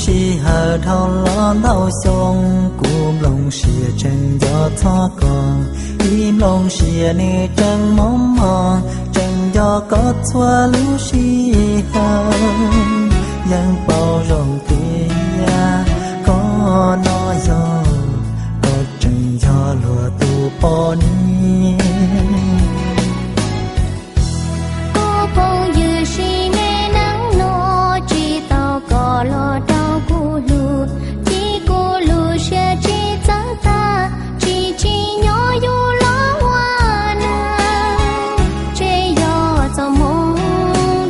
Sij hawm dhau los ntau xyoo, kuv nplooj siab tseem nco txog koj, ib nplooj siab nws tseem mos mos, tseem nco koj txhua lub sij hawm. Yeej paub zoo tias koj no yog, koj tseem yog luag tus poj niam. Kuv phooj ywg, sim neej no tsis tau koj los rau kuv hlub, ces kuv lub siab tsis txawj tag, tsis tsim nyog yus los ua neej. Ces yog txoj hmoo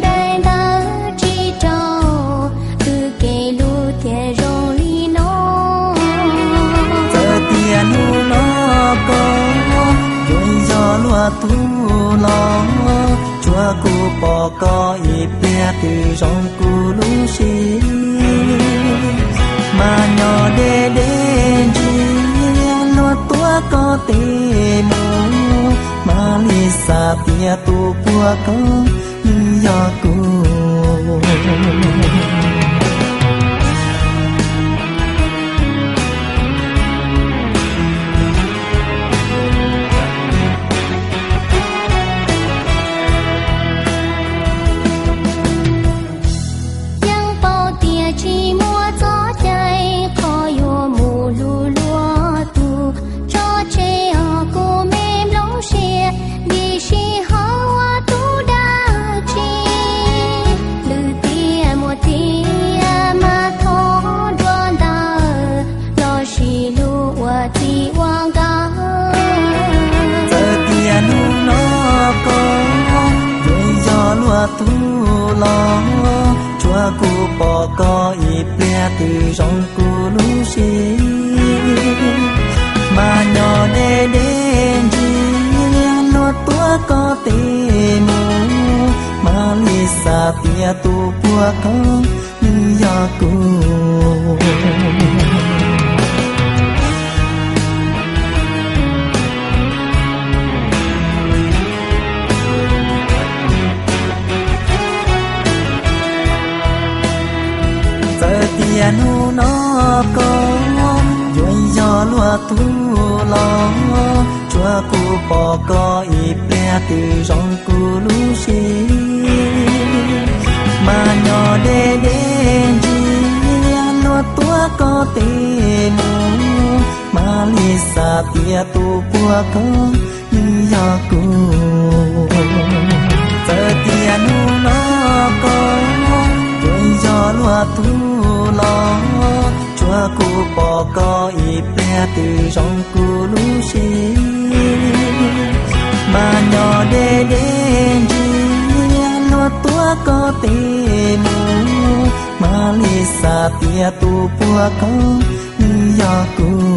dai ntawd tsis raug, twb kev hlub thiaj zoo li no. Txawm tias hnub no koj yuav yog luag tus los, tsuav kuv pom koj ib pliag twb zoo kuv lub siab. Mas nyob deb deb ntsia luag tuav koj tes mus, mam li xav tias tus puag koj nws yog kuv. Yeej paub tias tsis muaj txoj cai, qhov yuav mus hlub luag tus, tso tseg os kuv me nplooj siab, vim sij hawm ua tub dab tsi. Lwm tiam muaj tiam mas thov dua ntawd, los sis hlub ua txij ua nkawm. Txawm tias hnub no koj yuav yog luag tus los, tsuav kuv pom koj ib pliag twb zoo kuv lub siab. Mas nyob deb deb ntsia luag tuav koj tes mus, mam li xav tias tus puag koj nws yog kuv. Txawm tias hnub no koj yuav yog luag tus los, tsuav kuv pom koj ib pliag twb zoo kuv lub siab. Mas nyob deb deb ntsia luag tuav koj tes mus, mam li xav tias tus puag koj nws yog kuv. Txawm tias hnub no koj yuav yog luag tus los, tsuav kuv pom koj ib pliag twb zoo kuv lub siab. Mas nyob deb deb ntsia luag tuav koj tes mus, mam li xav tias tus puag koj nws yog kuv.